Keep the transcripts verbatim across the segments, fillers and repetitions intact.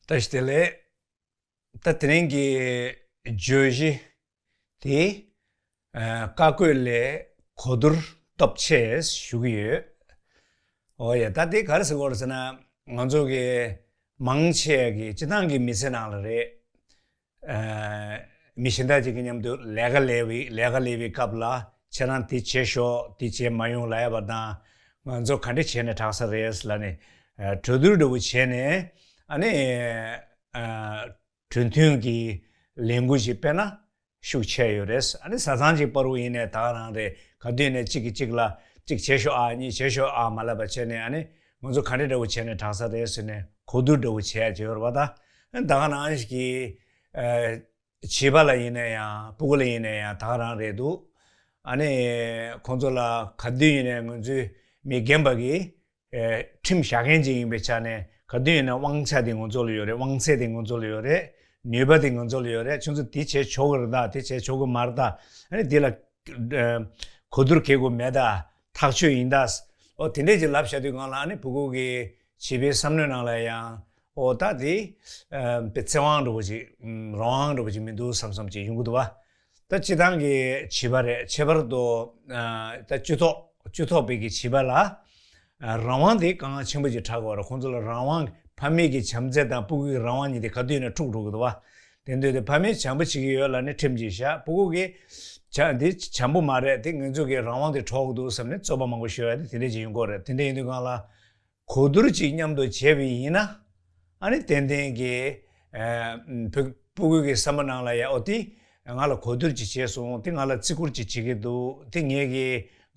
བཀྲ་ཤིས་བདེ་ལེགས། ད་དེ་རིང་གི་བརྗོད་གཞི་དེ། ཨ། བཀའ་བཀོད་ལས་གོ་བསྡུར་སྟོབས་ཆེ་ཞུ་གི་ཡོད། འོ་ཡ། ད་དེ་ག་རེ་ཟེར་དགོས་རེད་ཟེར་ན། ང་ཚོ་གི་མང་ཆེ་གི་སྤྱི་བཏང་གི་མི་ཚེ་ནང་ལ་རེད། ཨ། མི་གཞན་དག་ཅིག་གི་མཉམ་དུ་ལས་ཀ་ལས་པའི་ལས་ཀ་ལས་པའི་སྐབས་ལ། ཁྱེད་རང་དེ་བྱེད་ཤོག་དེ་བྱེད་མ་ཡོང་ལབ་ཡ་བ་དང་། ང་ཚོ་ག་འདྲ་བྱས་ནས་དྲག་ས་རེད་ལབ་ནས། ཨ། གྲོས་བསྡུར་འདྲ་བོ་བྱས་ནས། ཨ་ནི། ཨ། གྲོས་མཐུན་གྱི་ལས་འགུལ་ཞིག་སྤེལ་ན་ཤུགས་ཆེ་ཡོད་རེད། ཨ་ནི་བཟའ་ཚང་གཅིག་བར་དུ་ཡིན་ནའི་ད་ག་རང་རེད། ག་དུས་ནས་གཅིག་གིས་གཅིག་ལ་གཅིག་བྱེད་ཤོག་ཨ། གཉིས་བྱེད་ཤོག་ཨ་མ་ལབ་པ་བྱས་ནས། ཨ་ནི་ང་ཚོ་ག་འདྲ་འདྲ་བོ་བྱས་ནས་དྲག་ས་རེད་ཟེར་ནས་གོ་བསྡུར་འདྲ་བོ་བྱས་ཡ་ཅིག་ཡོད་རེད་པ། ད་ད་ག་ནང་བཞིན་གྱི། ཨ། བྱིས་པ་ལ་ཡིན་ན་ཡང་། སྤུ་གུ་ལ་ཡིན་ན་ཡང་ད་ག་རང་རེད་འདུག་ཨ་ནི་ཁོང་ཚོ་ལ་ག་དུས་ཡིན་ནའི་ང་ཚོའི་མི་རྒན་པ་གིས། ཨེ། ཁྲིམས་བཞག་མཁན་ཅིག་ཡིན་པའི་ཆ་ནས། ག་དུས་ཡིན་ནའི་དབང་ཆ་དེ་ང་ཚོ་ལ་ཡོད་རེད། དབང་ཚད་དེ་ང་ཚོ་ལ་ཡོད་རེད། ནུས་པ་དེ་ང་ཚོ་ལ་ཡོད་རེད། ཁྱོད་ཚོ་འདི་བྱེད་ཆོག་གི་རེད་ད། དེ་བྱེད་ཆོག་གི་མ་རེད་ད། ཨ་ནི་འདི་ལ། ཨེ། གོ་བསྡུར་གལ་དགོས་མེད་ད། ཐག་ཆོད་ཡིན་ད། ཨོ་དེ་འདྲས་ཅིག་ལབ་བཞག་དུས་སྒང་ལ། ཨ་ནི་སྤུ་གུ་གི་བྱིས་པའི་བསམ་བློའི་ནང་ལ་ཡང་། ཨོ་ད་དེ། ཨ། དཔེ་ཚེ་དབང་འདྲ་བོ་ཅིག་རང་དབང་འདྲ་བོ་ཅིག་མི་འདུག་བསམ་བསམ་ཅིག་ཡོང་གི་འདུག་བ། ད་སྤྱི་བཏང་གི་བྱིས་པ་རེད། ཁྱད་པར་དུ། ཨ། ད་བཅུ་ཐོག་བཅུ་ཐོག་པའི་གི་བྱིས་པ་ལ། ཨ། རང་དབང་དེ་དཀའ་ངལ་ཆེན་པོ་ཅིག་འཕྲད་ཀྱི་ཡོད་རེད། ཁོང་ཚོ་ལ་རང་དབང་། ཕ་མེས་ཀྱི་བྱམས་བརྩེ་དང་སྤུ་གུའི་རང་དབང་གཉིས་དེ་ག་དུས་ནས་འཁྲུག་འགྲོ་གི་འདུག་བ། དེ་དུས་དེ་ཕ་མས་བྱམས་པོ་བྱེད་ཀྱི་ཡོད་ལབ་ནས་ཁྲིམས་ཅིག་བཞག་སྤུ་གུ་གིས་བྱ་འདི་བྱམས་པོ་མ་རེད། དེ་ང་ཚོ་གི་རང་དབང་དེ་འཕྲོག་གི་འདུག་བསམ་ནས་རྩོད་པ་མང་པོ་ཤོར་ཡ་དེ་དེ་འདྲས་ཅིག་ཡོང་གི་ཡོད་རེད། དེ་འདྲས་ཡིན་དུས་སྒང་ལ། གོ་བསྡུར་ཅིག་མཉམ་དུ་བྱས་པ་ཡིན་ན། ཨ་ནི་ཏན་ཏན་གྱི། ཨ། བུ་སྤུ་གུ་གི་བསམ་བློ་ནང་ལ་ཡ། ཨོ་དེ་ང་ལ་གོ་བསྡུར་ཅིག་བྱས་སོང་། དེ་ང་ལ་བརྩི་བཀུར་ཅིག་བྱེད་ཀྱི་འདུག་དེ་ངས་ཀྱི་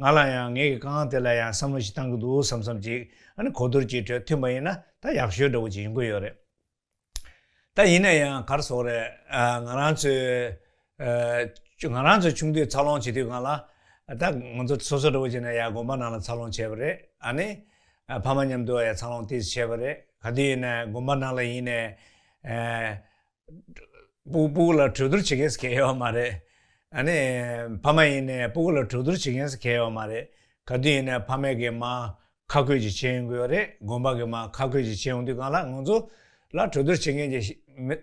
ང་ལ་ཡང་ངས་ཀྱི་དཀའ་ངལ་དེ་ལ་ཡང་བསམ་བློ་ཞིག་བཏང་གི་འདུག་བསམ་བསམ་ཅིག་ཨ་ནི་གོ་བསྡུར་ཅིག་གྲོས་མཐུན་པ་ཡིན་ན་ད་ཡག་ཤོས་འདྲ་བོ་ཅིག་ཡོང་གི་ཡོད་རེད། ད་ཡིན་ན་ཡང་ག་རེ་ཟེར་དགོས་རེད། ཨ། ང་རང་ཚོའི། ཨ། ང་རང་ཚོ་ཆུང་དུས་འཚར་ལོངས་བྱེད་དུས་སྒང་ལ། ད་ང་ཚོ་སོ་སོ་འདྲ་བོ་བྱས་ན་ཡ་དགོན་པ་ནང་ལ་འཚར་ལོངས་བྱས་པ་རེད། ཨ་ནི། ཨ། ཕ་མ་མཉམ་དུ་ཡ་འཚར་ལོངས་ཏོག་ཙམ་བྱས་པ་རེད། ག་དུས་ཡིན་ན་དགོན་པ་ནང་ལ་ཡིན་ནའི། ཨ། སྤུ་སྤུ་གུ་ལ་གྲོས་བསྡུར་བྱེད་མཁན་ཟེར་མཁན་ཡོད་མ་རེད། ཨ་ནི། ཕ་མ་ཡིན་ནའི་སྤུ་གུ་ལ་གྲོས་བསྡུར་བྱེད་མཁན་ཟེར་མཁན་ཡོད་མ་རེད། ག་དུས་ཡིན་ནའི་ཕ་མས་ཀྱིས་མར་ཁ་བསྐོས་ཅིག་བྱས་ཡོང་གི་ཡོད་རེད། དགོན་པ་གིས་མར་ཁ་བསྐོས་ཅིག་བྱས་ཡོང་དུས་སྒང་ལ་ང་ཚོ་ལ་གྲོས་བསྡུར་བྱེད་མཁན་ཅིག་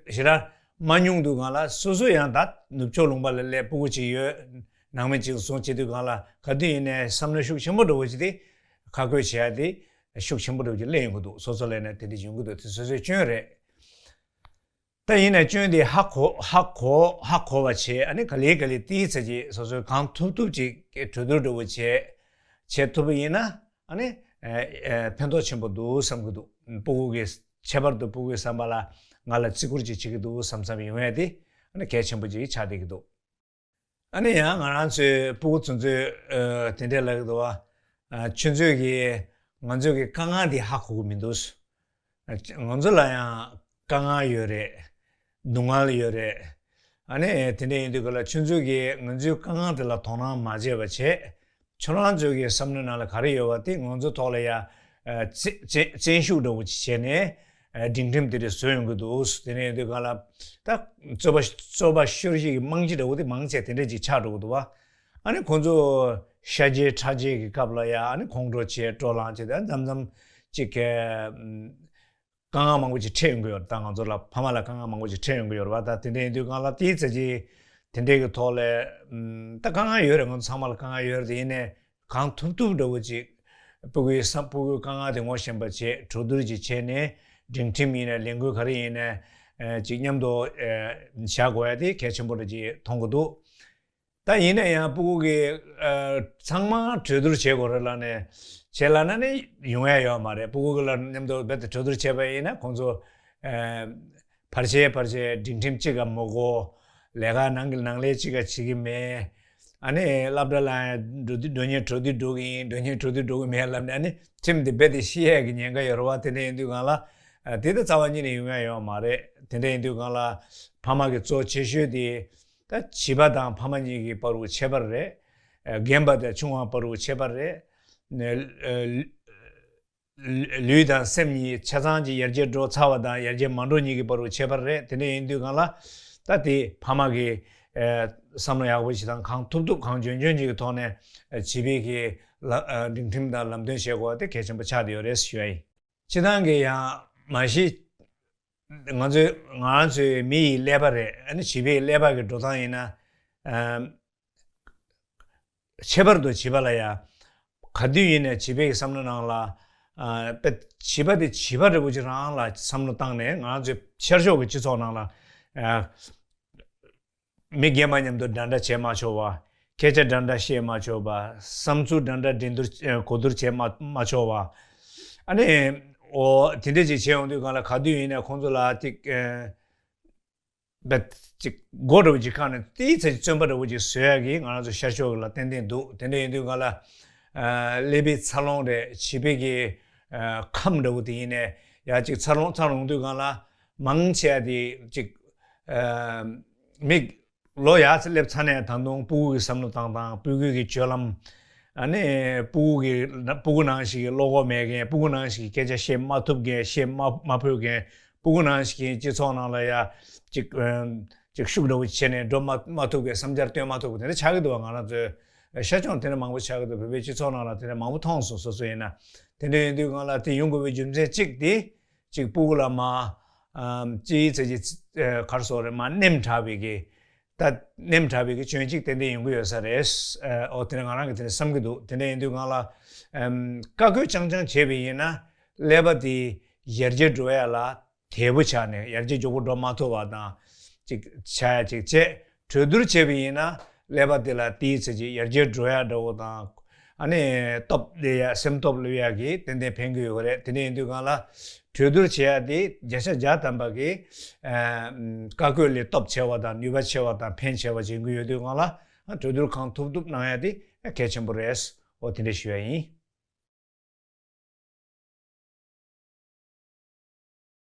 ཞེ་དྲག་མ་ཉུང་དུས་སྒང་ལ། སོ་སོ་ཡང་ད་ནུབ་ཕྱོགས་ལུང་པ་ལ་སླེབས། སྤུ་གུ་ཅིག་ཡོད། ནང་མི་ཅིག་བཟུང་བྱེད་དུས་སྒང་ལ། ག་དུས་ཡིན་ནའི་བསམ་བློ་ཤུགས་ཆེན་པོ་འདྲ་བོ་ཅིག་དེ་ཁ་བསྐོས་བྱེད་ཡ་དེ་ཤུགས་ཆེན་པོ་འདྲ་བོ་ཅིག་སླེབས་ཡོང་གི་འདུག་སོ་སོ་ལ་ནས་དེ་འདྲ་ཡོང་གི་འདུག་དེ་སོ་སོའི་སྐྱོན་རེད། ད་ཡིན་ནའི་སྐྱོན་དེ་ཧ་གོ་ཧ་གོ་ཧ་གོ་བ་བྱས། ཨ་ནི་ག་ལེ་ག་ལེ་ཏོག་ཙམ་ཅིག་སོ་སོས་གང་ཐུབ་ཐུབ་ཅིག་གྲོས་བསྡུར་འདྲ་བོ་བྱས་བྱེད་ཐུབ་པ་ཡིན་ན། ཨ་ནི། ཨ། ཨ། ཕན་ཐོགས་ཆེན་པོ་འདུག་བསམ་གྱི་འདུག་སྤུ་གུ་གི། ཁྱད་པར་དུ་སྤུ་གུའི་བསམ་པ་ལ་ང་ལ་བརྩི་བཀུར་ཅིག་བྱེད་ཀྱི་འདུག་བསམ་བསམ་ཡོང་ཡ་དེ། ཨ་ནི་གལ་ཆེན་པོ་ཅིག་ཆགས་བསྡད་ཀྱི་འདུག་ཨ་ནི་ཡང་ང་རང་ཚོའི་སྤུ་གུ་ཚོ་ཚོས། ཨ། དེ་འདྲས་ལབ་ཀྱི་འདུག་བ། ཨ། ཁྱོད་ཚོས་ཀྱིས་ང་ཚོའི་གི་དཀའ་ངལ་འདི་ཧ་གོ་གི་མི་འདུག་ཨ། ང་ཚོ་ལ་ཡང་དཀའ་ངལ་ཡོད་རེད། སྡུག་བསྔལ་ཡོད་རེད། ཨ་ནི་དེ་འདྲས་ཡིན་དུས་སྒང་ལ་ཁྱོད་ཚོས་ཀྱིས་ང་ཚོའི་དཀའ་ངལ་དེ་ལ་དོ་སྣང་མ་བྱས་པ་བྱས། ཁྱོད་རང་ཚོའི་གི་བསམ་བློའི་ནང་ལ་ག་རེ་ཡོད་པ་དེ་ང་ཚོའི་ཐོག་ལ་ཡ། ཨ། བཙན་བཙན་བཙན་ཤུགས་འདྲ་བོ་ཅིག་བྱས་ནས། ཨ། སྒྲིང་ཁྲིམས་དེ་འདྲ་བཟོས་ཡོང་གི་འདུག་དེ་འདྲ་ཡིན་དུས་སྒང་ལ་ད་རྩོད་པ་རྩོད་པ་ཤོར་གཞི་གི་རྨང་གཞི་འདྲ་བོ་དེ་མང་ཆེ་དེ་འདྲ་ཅིག་ཆགས་འགྲོ་གི་འདུག་བ། ཨ་ནི་ཁོང་ཚོ་ཤ་རྗེས་ཁྲག་རྗེས་ཀྱི་སྐབས་ལ་ཡ། ཨ་ནི་ཁོང་ཁྲོ་བྱས་སྤྲོ་ལངས་བྱས། ད་མཚམས་མཚམས་ཅིག་གི། ཨམ། དཀའ་ངལ་མང་པོ་ཅིག་འཕྲད་ཡོང་གི་ཡོད་རེད། ད་ང་ཚོ་ལ་ཕ་མ་ལ་དཀའ་ངལ་མང་པོ་ཅིག་འཕྲད་ཡོང་གི་ཡོད་རེད་བ། ད་དེ་འདྲ་ཡིན་དུས་སྒང་ལ་དེའི་ཚེ་ཅིག་དེ་འདྲའི་གི་ཐོག་ལ། ཨམ། ད་དཀའ་ངལ་ཡོད་རེད། ང་ཚོ་ཚང་མ་ལ་དཀའ་ངལ་ཡོད་རེད། དེ་ཡིན་ནའི་གང་ཐུབ་ཐུབ་འདྲ་བོ་ཅིག་སྤུ་གུའི་བསམ། སྤུ་གུའི་དཀའ་ངལ་དེ་ངོ་ཤེས་པ་བྱས། གྲོས་བསྡུར་ཅིག་བྱས་ནས། སྒྲིང་ཁྲིམས་ཡིན་ནའི་ལས་འགུལ་ག་རེ་ཡིན་ནའི། ཨ། ཅིག་མཉམ་དུ། ཨ། བཞག་དགོས་ཡ་དེ་གལ་ཆེན་པོ་འདྲ་ཅིག་མཐོང་གི་འདུག་ད་ཡིན་ན་ཡང་སྤུ་གུ་གིས། ཨ། ཚང་མ་གྲོས་བསྡུར་བྱེད་དགོས་རེད་ལབ་ནས་བྱེད་ལབ་ན་ནི་ཡོང་ཡ་ཡོད་མ་རེད། སྤུ་གུ་གི་ལ་མཉམ་དུ་རྦད་དེ་གྲོས་བསྡུར་བྱས་པ་ཡིན་ན་ཁོང་ཚོ། ཨ། བར་ཆད་བར་ཆད་སྒྲིང་ཁྲིམས་གཅིག་ག་མི་དགོས། ལས་ཀ་ནང་གི་ནང་ལས་གཅིག་ག་བྱེད་ཀྱི་མེད། ཨ་ནི་སློབ་གྲྭ་ལ་འགྲོ་དུས་འགྲོ་ཉེན་འཕྲོ་དུས་འགྲོ་གི་ཡིན། འགྲོ་ཉེན་འཕྲོ་དུས་འགྲོ་གི་མེད་ལབ་ནས། ཨ་ནི་ཁྲིམས་དེ་རྦད་དེ་ཤི་ཡས་ཀྱི་ཉེན་ཁ་ཡོད་རེད་བ། དེ་འདྲ་ཡིན་དུས་སྒང་ལ། ཨ། དེ་ད་རྩ་བ་ཉིད་ནས་ཡོང་ཡ་ཡོད་མ་རེད། དེ་འདྲ་ཡིན་དུས་སྒང་ལ་ཕ་མ་གི་གཙོ་ཆེ་ཤོས་དེ། ད་བྱིས་པ་དང་ཕ་མ་གཉིས་ཀྱི་བར་དུ་ཁྱད་པར་རེད། ཨ། རྒན་པ་དང་ཆུང་བ་བར་དུ་ཁྱད་པར་རེད། ནས། ཨ། ལུས་དང་སེམས་གཉིས་ཆ་ཚང་གཅིག་ཡར་རྒྱས་འགྲོ་ཚར་བ་དང་ཡར་རྒྱས་མ་འགྲོ་གཉིས་ཀྱི་བར་དུ་ཁྱད་པར་རེད། དེ་འདྲ་ཡིན་དུས་སྒང་ལ་ད་དེ་ཕ་མ་གི། ཨ། བསམ་བློ་ཡག་པོ་ཞིག་དང་། གང་ཐུབ་ཐུབ་གང་འཇོན་འཇོན་ཅིག་གི་ཐོག་ནས། ཨ། བྱིས་པའི་གི་ལ། ཨ། སྒྲིང་ཁྲིམས་དང་ལམ་སྟོན་བྱེད་དགོས་པ་དེ་གལ་ཆེན་པོ་ཆགས་བསྡད་ཡོད་རེད་ཞུ་ཡ་ཡིན། སྤྱིར་བཏང་གི་ཡང་མ་གཞི། ང་ཚོའི་ང་རང་ཚོའི་མི་ཡི་ཀླད་པ་རེད། ཨ་ནི་བྱིས་པའི་ཀླད་པ་གི་འགྲོ་སྟངས་ཡིན་ན། ཨམ། ཁྱད་པར་དུ་བྱིས་པ་ལ་ཡ། ག་དུས་ཡིན་ནའི་བྱིས་པའི་བསམ་བློ་ནང་ལ། ཨ། དཔེ་བྱིས་པ་དེ་བྱིས་པ་འདྲ་བོ་ཅིག་རང་ལ་བསམ་བློ་བཏང་ནས། ང་རང་ཚོའི་ཤར་ཕྱོགས་ཀྱི་སྤྱི་ཚོགས་ནང་ལ། ཨ། མི་རྒན་པ་མཉམ་དུ་འདྲ་འདྲ་བྱེད་མ་ཆོག་པ། སྐད་ཆ་འདྲ་འདྲ་བཤད་མ་ཆོག་པ། བསམ་ཚུལ་འདྲ་འདྲ་འགྲན་བསྡུར། ཨ། གོ་བསྡུར་བྱེད་མ་མ་ཆོག་པ། ཨ་ནི། འོ། དེ་འདྲ་ཅིག་བྱེད་ཡོང་དུས་སྒང་ལ། ག་དུས་ཡིན་ནའི་ཁོང་ཚོ་ལ་ཏིག་ཨ། བེད་ཅིག་སྒོ་འདྲ་བོ་ཅིག་བཀག་ནས་ཏིག་ཙམ་བཙོན་པ་འདྲ་བོ་ཅིག་བཟོ་ཡག་གི་ང་རང་ཚོ་ཤར་ཕྱོགས་ལ་ཏན་ཏན་འདུག་དེ་འདྲ་ཡིན་དུས་སྒང་ལ། ཨ། ཀླད་པའི་འཚར་ལོངས་རེད། བྱིས་པའི་གི། ཨ། ཁམས་འདྲ་བོ་དེ་ཡིན་ནའི་ཡ་ཅིག་འཚར་ལོངས་འཚར་ཡོང་དུས་སྒང་ལ། མང་ཆེ་བ་དེ་ཅིག་ཨ། མི་ལོ་ཡར་སླེབས་ཚར་ནས་ད་དུང་སྤུ་གུ་གི་བསམ་བློ་བཏང་སྟངས། སྤུ་གུ་གི་སྤྱོད་ལམ། ཨ་ནི་སྤུ་གུ་གི་སྤུ་གུ་ནང་བཞིན་གྱི་བློ་ཁོག་མེད་མཁན། སྤུ་གུ་ནང་བཞིན་གྱི་སྐད་ཆ་བཤད་མ་ཐུབ་མཁན། བཤད་མ་མ་ཕོད་མཁན། སྤུ་གུ་ནང་བཞིན་གྱི་སྤྱི་ཚོགས་ནང་ལ་ཡ་ཅིག་ཨ། ཅིག་ཤུགས་འདྲ་བོ་བྱས་ནས་འགྲོ་མ་མ་ཐུབ་མཁན། བསམ་འཆར་བཏོན་མ་ཐུབ་མཁན། དེ་འདྲ་ཆགས་ཀྱི་འདུག་བ། ང་རང་ཚོའི་ཤར་ཕྱོགས་དེ་འདྲ་མང་པོ་ཆགས་ཀྱི་འདུག་བོད་པའི་སྤྱི་ཚོགས་ནང་ལ་དེ་འདྲ་མང་པོ་མཐོང་སོང་། སོ་སོ་ཡིན་ན། དེ་འདྲ་ཡིན་དུས་སྒང་ལ་དེ་ཡོང་དགོས་པའི་རྒྱུ་མཚན་གཅིག་དེ། གཅིག་སྤུ་གུ་ལ་མ། ཨམ། ཅིའི་ཚེ་ཅིག་ཨ། ག་རེ་ཟེར་དགོས་རེད། མ་ནེམ་དྲགས་པའི་གི། ད་ནེམ་དྲགས་པའི་གི་སྐྱོན་གཅིག་ཏན་ཏན་ཡོང་གི་ཡོད་ས་རེད། ཨ། འོ། དེ་འདྲ་ང་རང་གིས་དེ་འདྲ་བསམ་གྱི་འདུག་དེ་འདྲ་ཡིན་དུས་སྒང་ལ། ཨམ། བཀའ་བཀོད་རྐྱང་རྐྱང་བྱས་པ་ཡིན་ན་ཀླད་པ་དེ་ཡར་རྒྱས་འགྲོ་ཡ་ལ། དལ་པོ་ཆགས་ནས་ཡར་རྒྱས་མགྱོགས་པོ་འགྲོ་མ་ཐུབ་པ་དང་། ཅིག་ཆགས་ཡ་ཅིག་བྱས། གྲོས་བསྡུར་བྱས་པ་ཡིན་ན་ཀླད་པ་དེ་ལ་དེའི་ཚེ་ཅིག་ཡར་རྒྱས་འགྲོ་ཡ་འདྲ་བོ་དང་། ཨ་ནི་སྟོབས་སླེབས་ཡ། སེམས་སྟོབས་སླེབས་ཡ་གི་ཏན་ཏན་ཕན་གྱི་ཡོད་རེད། དེ་འདྲ་ཡིན་དུས་སྒང་ལ་གྲོས་བསྡུར་བྱེད་ཡ་དེ་བརྒྱ་ཆ་བརྒྱ་ཐམ་པ་གི། ཨ། བཀའ་བཀོད་ལས་སྟོབས་ཆེ་བ་དང་ནུས་པ་ཆེ་བ་དང་ཕན་ཆེ་བ་བྱེད་ཀྱི་ཡོད་དུས་སྒང་ལ། ཨ། གྲོས་བསྡུར་གང་ཐུབ་ཐུབ་གནང་ཡ་དེ་གལ་ཆེན་པོ་རེད། འོ། དེ་འདྲ་ཞུ་ཡ་ཡིན།